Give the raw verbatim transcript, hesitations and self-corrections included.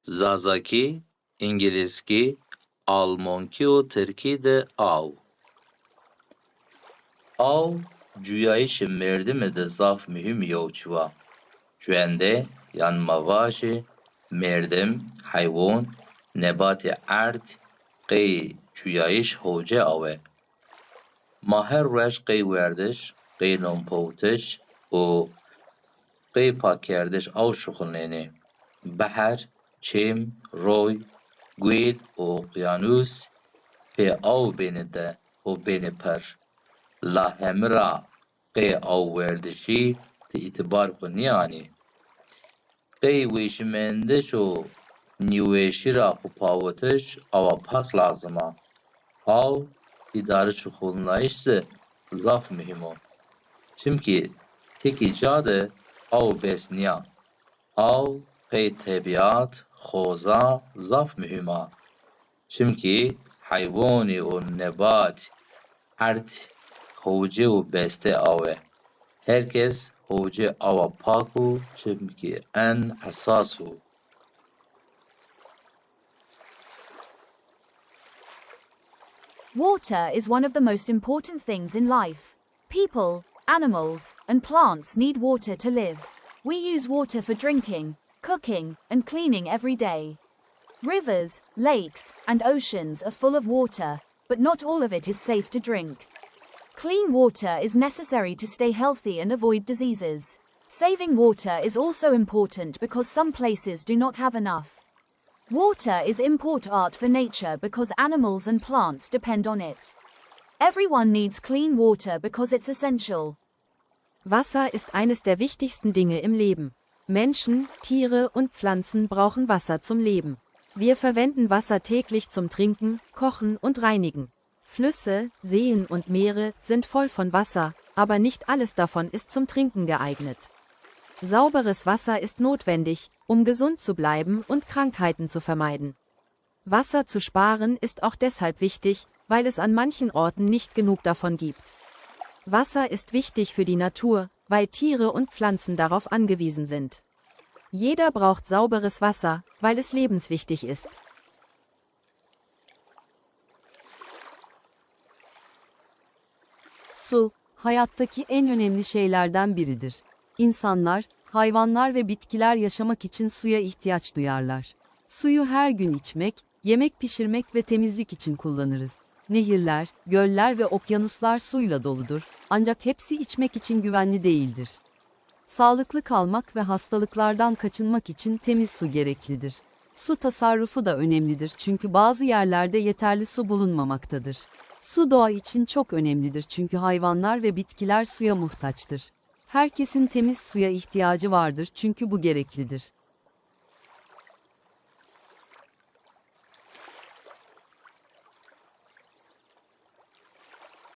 Zazakî, îngilizkî, almankî û tirkî de aw. Aw cuyayîşê merdimî de zaf muhîm yo çiwa. Cuende, yan ma vajê, merdim, heywan, nebatê erd, qey cuyayîş howce awe. Ma her ruej qey werdiş, qey nompewtiş û qey pakkerdiş aw şuxulnenê. Beher, çêm, roy, guêl û oqyanus pê aw bênê de û bênê pir. La hemi ra qey aw werdişî ti îtîbar xwu nîyanî. Qey weşîmendiş û nîweşî ra xwu pawitiş awa pak lazim a. Aw îdare şuxulnayîş zî zaf muhîm o. Çimkî tekî ca de aw bes nîya. Aw qey tebîat, xoza zaf muhîm a. Çimkî heywanî û nebat, erd howce û beste awe. Her kes howce awa pak o, çimkî en esas o. Water is one of the most important things in life. People, animals, and plants need water to live. We use water for drinking, cooking, and cleaning every day. Rivers, lakes, and oceans are full of water, but not all of it is safe to drink. Clean water is necessary to stay healthy and avoid diseases. Saving water is also important because some places do not have enough. Water is important for nature because animals and plants depend on it. Everyone needs clean water because it's essential. Wasser ist eines der wichtigsten Dinge im Leben. Menschen, Tiere und Pflanzen brauchen Wasser zum Leben. Wir verwenden Wasser täglich zum Trinken, Kochen und Reinigen. Flüsse, Seen und Meere sind voll von Wasser, aber nicht alles davon ist zum Trinken geeignet. Sauberes Wasser ist notwendig, um gesund zu bleiben und Krankheiten zu vermeiden. Wasser zu sparen ist auch deshalb wichtig, weil es an manchen Orten nicht genug davon gibt. Wasser ist wichtig für die Natur, weil Tiere und Pflanzen darauf angewiesen sind. Jeder braucht sauberes Wasser, weil es lebenswichtig ist. Su, hayattaki en önemli şeylerden biridir. İnsanlar, hayvanlar ve bitkiler yaşamak için suya ihtiyaç duyarlar. Suyu her gün içmek, yemek pişirmek ve temizlik için kullanırız. Nehirler, göller ve okyanuslar suyla doludur, ancak hepsi içmek için güvenli değildir. Sağlıklı kalmak ve hastalıklardan kaçınmak için temiz su gereklidir. Su tasarrufu da önemlidir çünkü bazı yerlerde yeterli su bulunmamaktadır. Su doğa için çok önemlidir çünkü hayvanlar ve bitkiler suya muhtaçtır. Herkesin temiz suya ihtiyacı vardır çünkü bu gereklidir.